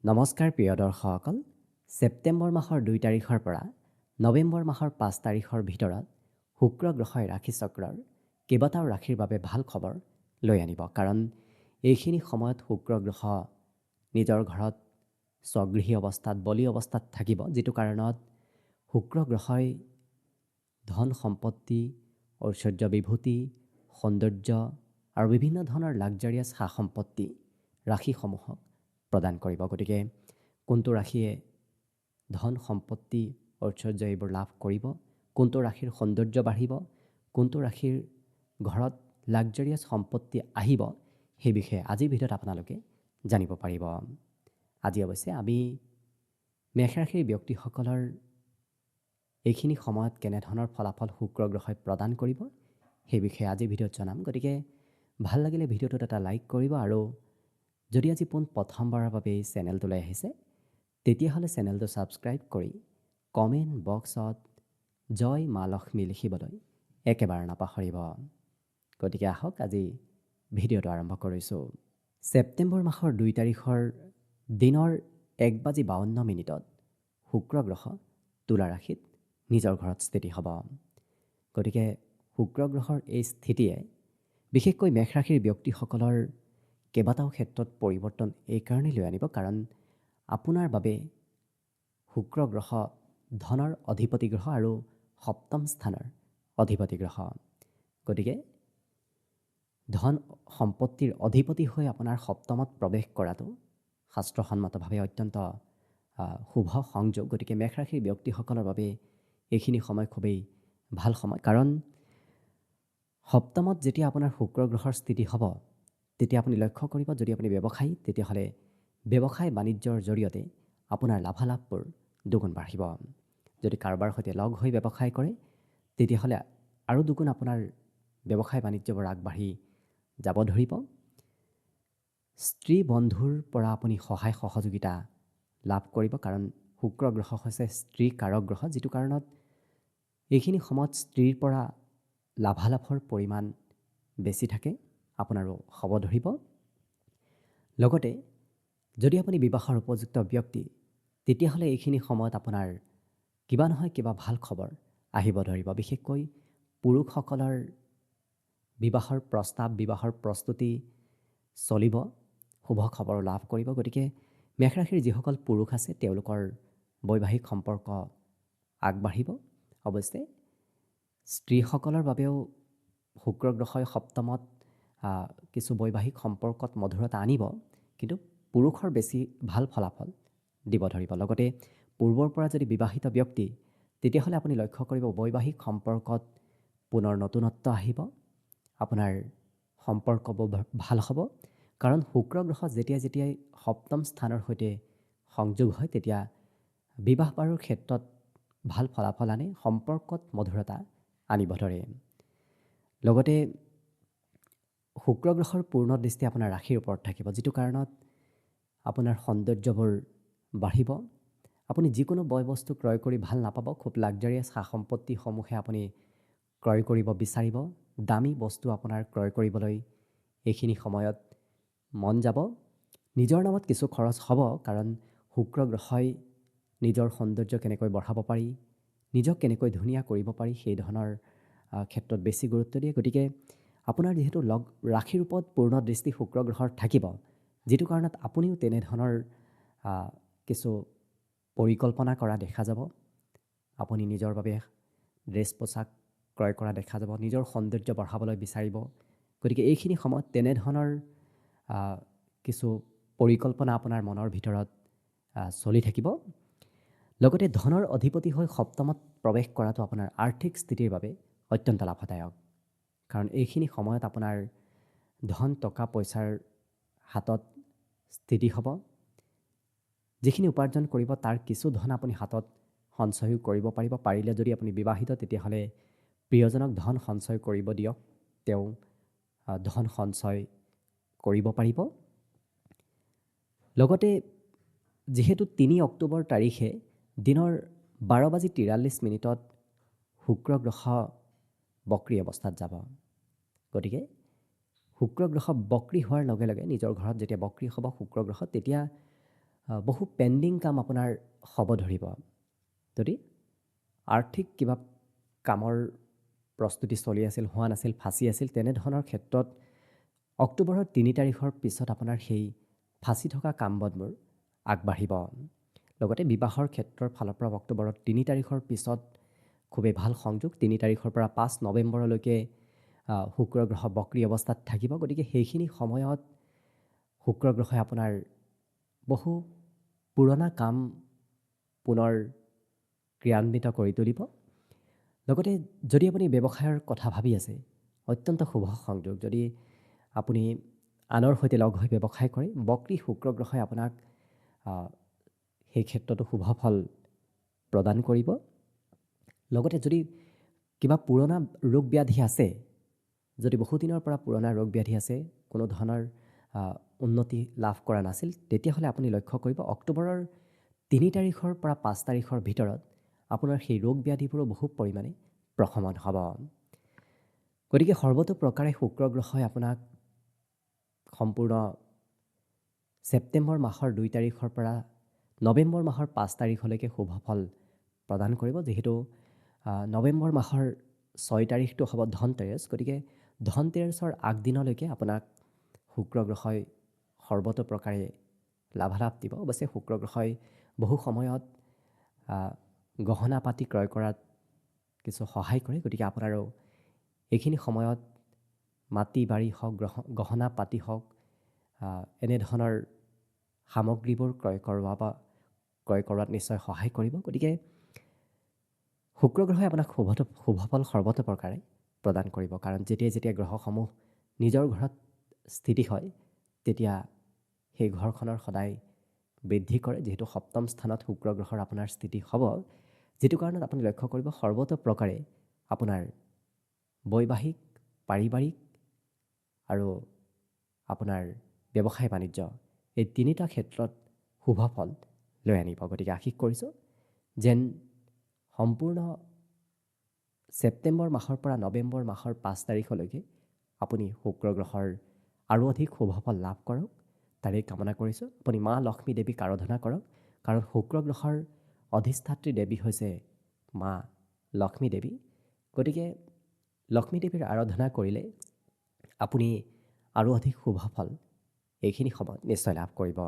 নমস্কাৰ প্ৰিয় দৰ্শকসকল, ছেপ্টেম্বৰ মাহৰ 2 তাৰিখৰ পৰা নৱেম্বৰ মাহৰ 5 তাৰিখৰ ভিতৰত শুক্ৰ গ্ৰহই ৰাশিচক্ৰৰ কেইবাটাও ৰাশিৰ বাবে ভাল খবৰ লৈ আনিব। কাৰণ এইখিনি সময়ত শুক্ৰ গ্ৰহ নিজৰ ঘৰত স্বগৃহী অৱস্থাত, বলী অৱস্থাত থাকিব, যিটো কাৰণত শুক্ৰ গ্ৰহই ধন সম্পত্তি, ঐশ্বৰ্য বিভূতি, সৌন্দৰ্য আৰু বিভিন্ন ধৰণৰ লাক্সাৰিয়াছ সা সম্পত্তি ৰাশিসমূহক প্ৰদান কৰিব। গতিকে কোনটো ৰাশিয়ে ধন সম্পত্তি, ঐশ্বৰ্য এইবোৰ লাভ কৰিব, কোনটো ৰাশিৰ সৌন্দৰ্য বাঢ়িব, কোনটো ৰাশিৰ ঘৰত লাক্সাৰিয়াছ সম্পত্তি আহিব, সেই বিষয়ে আজিৰ ভিডিঅ'ত আপোনালোকে জানিব পাৰিব। আজি অৱশ্যে আমি মেষ ৰাশিৰ ব্যক্তিসকলৰ এইখিনি সময়ত কেনেধৰণৰ ফলাফল শুক্ৰ গ্ৰহই প্ৰদান কৰিব সেই বিষয়ে আজিৰ ভিডিঅ'ত জনাম। গতিকে ভাল লাগিলে ভিডিঅ'টোত এটা লাইক কৰিব আৰু যদি আজি পোন প্ৰথমবাৰৰ বাবে এই চেনেলটোলৈ আহিছে তেতিয়াহ'লে চেনেলটো ছাবস্ক্ৰাইব কৰি কমেণ্ট বক্সত জয় মা লক্ষ্মী লিখিবলৈ একেবাৰে নাপাহৰিব। গতিকে আহক আজি ভিডিঅ'টো আৰম্ভ কৰিছোঁ। ছেপ্টেম্বৰ মাহৰ 2 তাৰিখৰ দিনৰ 1:52 শুক্ৰ গ্ৰহ তুলা ৰাশিত নিজৰ ঘৰত স্থিতি হ'ব। গতিকে শুক্ৰ গ্ৰহৰ এই স্থিতিয়ে বিশেষকৈ মেষ ৰাশিৰ ব্যক্তিসকলৰ কেইবাটাও ক্ষেত্ৰত পৰিৱৰ্তন এইকাৰণেই লৈ আনিব, কাৰণ আপোনাৰ বাবে শুক্ৰ গ্ৰহ ধনৰ অধিপতি গ্ৰহ আৰু সপ্তম স্থানৰ অধিপতি গ্ৰহ। গতিকে ধন সম্পত্তিৰ অধিপতি হৈ আপোনাৰ সপ্তমত প্ৰৱেশ কৰাটো শাস্ত্ৰসন্মতভাৱে অত্যন্ত শুভ সংযোগ। গতিকে মেষ ৰাশিৰ ব্যক্তিসকলৰ বাবে এইখিনি সময় খুবেই ভাল সময়, কাৰণ সপ্তমত যেতিয়া আপোনাৰ শুক্ৰ গ্ৰহৰ স্থিতি হ'ব তেতিয়া আপুনি লক্ষ্য কৰিব, যদি আপুনি ব্যৱসায়ী তেতিয়াহ'লে ব্যৱসায় বাণিজ্যৰ জৰিয়তে আপোনাৰ লাভালাভবোৰ দুগুণ বাঢ়িব। যদি কাৰোবাৰ সৈতে লগ হৈ ব্যৱসায় কৰে তেতিয়াহ'লে আৰু দুগুণ আপোনাৰ ব্যৱসায় বাণিজ্যবোৰ আগবাঢ়ি যাব ধৰিব। স্ত্ৰী বন্ধুৰ পৰা আপুনি সহায় সহযোগিতা লাভ কৰিব, কাৰণ শুক্ৰ গ্ৰহ হৈছে স্ত্ৰী কাৰক গ্ৰহ, যিটো কাৰণত এইখিনি সময়ত স্ত্ৰীৰ পৰা লাভালাভৰ পৰিমাণ বেছি থাকে, আপোনাৰো হ'ব ধৰিব। লগতে যদি আপুনি বিবাহৰ উপযুক্ত ব্যক্তি তেতিয়াহ'লে এইখিনি সময়ত আপোনাৰ কিবা নহয় কিবা ভাল খবৰ আহিব ধৰিব। বিশেষকৈ পুৰুষসকলৰ বিবাহৰ প্ৰস্তাৱ, বিবাহৰ প্ৰস্তুতি চলিব, শুভ খবৰ লাভ কৰিব। গতিকে মেষ ৰাশিৰ যিসকল পুৰুষ আছে তেওঁলোকৰ বৈবাহিক সম্পৰ্ক আগবাঢ়িব। অৱশ্যে স্ত্ৰীসকলৰ বাবেও শুক্ৰ গ্ৰহই সপ্তমত কিছু বৈবাহিক সম্পৰ্কত মধুৰতা আনিব, কিন্তু পুৰুষৰ বেছি ভাল ফলাফল দিব ধৰিব। লগতে পূৰ্বৰ পৰা যদি বিবাহিত ব্যক্তি তেতিয়াহ'লে আপুনি লক্ষ্য কৰিব বৈবাহিক সম্পৰ্কত পুনৰ নতুনত্ব আহিব, আপোনাৰ সম্পৰ্কবোৰ ভাল হ'ব। কাৰণ শুক্ৰ গ্ৰহ যেতিয়া যেতিয়াই সপ্তম স্থানৰ সৈতে সংযোগ হয় তেতিয়া বিবাহ বাৰুৰ ক্ষেত্ৰত ভাল ফলাফল আনে, সম্পৰ্কত মধুৰতা আনিব ধৰে। লগতে শুক্ৰ গ্ৰহৰ পূৰ্ণ দৃষ্টি আপোনাৰ ৰাশিৰ ওপৰত থাকিব, যিটো কাৰণত আপোনাৰ সৌন্দৰ্যবোৰ বাঢ়িব। আপুনি যিকোনো বয় বস্তু ক্ৰয় কৰি ভাল নাপাব, খুব লাক্সাৰিয়াছ সা সম্পত্তিসমূহে আপুনি ক্ৰয় কৰিব বিচাৰিব, দামী বস্তু আপোনাৰ ক্ৰয় কৰিবলৈ এইখিনি সময়ত মন যাব। নিজৰ নামত কিছু খৰচ হ'ব, কাৰণ শুক্ৰ গ্ৰহই নিজৰ সৌন্দৰ্য কেনেকৈ বঢ়াব পাৰি, নিজক কেনেকৈ ধুনীয়া কৰিব পাৰি সেই ধৰণৰ ক্ষেত্ৰত বেছি গুৰুত্ব দিয়ে। গতিকে আপোনাৰ যিহেতু লগ ৰাশিৰ ওপৰত পূৰ্ণ দৃষ্টি শুক্ৰ গ্ৰহৰ থাকিব, যিটো কাৰণত আপুনিও তেনেধৰণৰ কিছু পৰিকল্পনা কৰা দেখা যাব। আপুনি নিজৰ বাবে ড্ৰেছ পোছাক ক্ৰয় কৰা দেখা যাব, নিজৰ সৌন্দৰ্য বঢ়াবলৈ বিচাৰিব। গতিকে এইখিনি সময়ত তেনেধৰণৰ কিছু পৰিকল্পনা আপোনাৰ মনৰ ভিতৰত চলি থাকিব। লগতে ধনৰ অধিপতি হৈ সপ্তমত প্ৰৱেশ কৰাটো আপোনাৰ আৰ্থিক স্থিতিৰ বাবে অত্যন্ত লাভদায়ক, কাৰণ এইখিনি সময়ত আপোনাৰ ধন টকা পইচাৰ হাতত স্থিতি হ'ব। যিখিনি উপাৰ্জন কৰিব তাৰ কিছু ধন আপুনি হাতত সঞ্চয়ো কৰিব পাৰিব। পাৰিলে যদি আপুনি বিবাহিত তেতিয়াহ'লে প্ৰিয়জনক ধন সঞ্চয় কৰিব দিয়ক, তেওঁ ধন সঞ্চয় কৰিব পাৰিব। লগতে যিহেতু 3 অক্টোবৰ তাৰিখে দিনৰ 12:43 শুক্ৰ গ্ৰহ বক্ৰী অৱস্থাত যাব। গতিকে শুক্ৰ গ্ৰহ বক্ৰী হোৱাৰ লগে লগে নিজৰ ঘৰত যেতিয়া বক্ৰী হ'ব শুক্ৰ গ্ৰহ, তেতিয়া বহু পেণ্ডিং কাম আপোনাৰ হ'ব ধৰিব। যদি আৰ্থিক কিবা কামৰ প্ৰস্তুতি চলি আছিল, হোৱা নাছিল, ফাঁচি আছিল, তেনেধৰণৰ ক্ষেত্ৰত অক্টোবৰৰ 3 তাৰিখৰ পিছত আপোনাৰ সেই ফাঁচি থকা কাম বনবোৰ আগবাঢ়িব। লগতে বিবাহৰ ক্ষেত্ৰৰ ফালৰ পৰা অক্টোবৰৰ 3 তাৰিখৰ পিছত খুবেই ভাল সংযোগ। 3 তাৰিখৰ পৰা 5 নৱেম্বৰলৈকে শুক্ৰ গ্ৰহ বক্ৰী অৱস্থাত থাকিব। গতিকে সেইখিনি সময়ত শুক্ৰ গ্ৰহে আপোনাৰ বহু পুৰণা কাম পুনৰ ক্ৰিয়ান্বিত কৰি তুলিব। লগতে যদি আপুনি ব্যৱসায়ৰ কথা ভাবি আছে, অত্যন্ত শুভ সংযোগ। যদি আপুনি আনৰ সৈতে লগ হৈ ব্যৱসায় কৰে, বক্ৰী শুক্ৰ গ্ৰহে আপোনাক সেই ক্ষেত্ৰতো শুভ ফল প্ৰদান কৰিব। লগতে যদি কিবা পুৰণা ৰোগ ব্যাধি আছে, যদি বহুদিনৰ পৰা পুৰণা ৰোগ ব্যাধি আছে, কোনো ধৰণৰ উন্নতি লাভ কৰা নাছিল, তেতিয়াহ'লে আপুনি লক্ষ্য কৰিব অক্টোবৰৰ 3 তাৰিখৰ পৰা 5 তাৰিখৰ ভিতৰত আপোনাৰ সেই ৰোগ ব্যাধিবোৰো বহু পৰিমাণে প্ৰশমন হ'ব। গতিকে সৰ্বতো প্ৰকাৰে শুক্ৰ গ্ৰহই আপোনাক সম্পূৰ্ণ ছেপ্টেম্বৰ মাহৰ 2 তাৰিখৰ পৰা নৱেম্বৰ মাহৰ 5 তাৰিখলৈকে শুভ ফল প্ৰদান কৰিব। যিহেতু নৱেম্বৰ মাহৰ 6 তাৰিখটো হ'ব ধনতেৰছ, গতিকে ধনতেৰছৰ আগদিনলৈকে আপোনাক শুক্ৰ গ্ৰহই সৰ্বতো প্ৰকাৰে লাভালাভ দিব। অৱশ্যে শুক্ৰ গ্ৰহই বহু সময়ত গহনা পাতি ক্ৰয় কৰাত কিছু সহায় কৰে। গতিকে আপোনাৰো এইখিনি সময়ত মাটি বাৰী হওক, গহনা পাতি হওক, এনেধৰণৰ সামগ্ৰীবোৰ ক্ৰয় কৰোৱা বা ক্ৰয় কৰোৱাত নিশ্চয় সহায় কৰিব। গতিকে শুক্ৰ গ্ৰহে আপোনাক শুভফল সৰ্বতো প্ৰকাৰে প্ৰদান কৰিব। কাৰণ যেতিয়া যেতিয়া গ্ৰহসমূহ নিজৰ ঘৰত স্থিতি হয়, তেতিয়া সেই ঘৰখনৰ সদায় বৃদ্ধি কৰে। যিহেতু সপ্তম স্থানত শুক্ৰ গ্ৰহৰ আপোনাৰ স্থিতি হ'ব, যিটো কাৰণত আপুনি লক্ষ্য কৰিব সৰ্বতো প্ৰকাৰে আপোনাৰ বৈবাহিক, পাৰিবাৰিক আৰু আপোনাৰ ব্যৱসায় বাণিজ্য এই তিনিটা ক্ষেত্ৰত শুভ ফল লৈ আনিব। গতিকে আশীষ কৰিছোঁ যেন সম্পূৰ্ণ ছেপ্টেম্বৰ মাহৰ পৰা নৱেম্বৰ মাহৰ 5 তাৰিখলৈকে আপুনি শুক্ৰ গ্ৰহৰ আৰু অধিক শুভ ফল লাভ কৰক, তাৰেই কামনা কৰিছোঁ। আপুনি মা লক্ষ্মী দেৱীক আৰাধনা কৰক, কাৰণ শুক্ৰ গ্ৰহৰ অধিষ্ঠাত্ৰী দেৱী হৈছে মা লক্ষ্মী দেৱী। গতিকে লক্ষ্মী দেৱীৰ আৰাধনা কৰিলে আপুনি আৰু অধিক শুভ ফল এইখিনি সময়ত নিশ্চয় লাভ কৰিব।